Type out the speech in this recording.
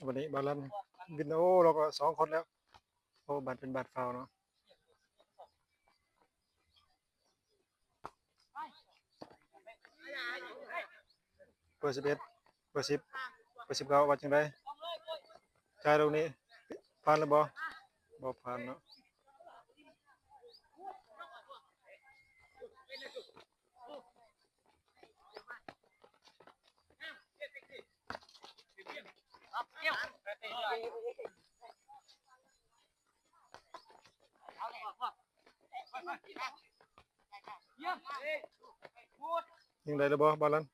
ບັດນີ້ບາລັນວິນ ໂອ້ ລາວກໍສອງຄົນແລ້ວ. ໂອ້ ບາດເປັນບາດຟາວເນາະ. ເບີສິບເອັດ ເບີສິບ ເບີສິບເກົ້າ ວ່າຈັ່ງໃດ? ຈ່າຍລູກນີ້ຜ່ານຫຼືບໍ່? ບໍ່ຜ່ານເນາະ. ຍິງໄດ້ຫຼືບໍ່ ບາລັນ?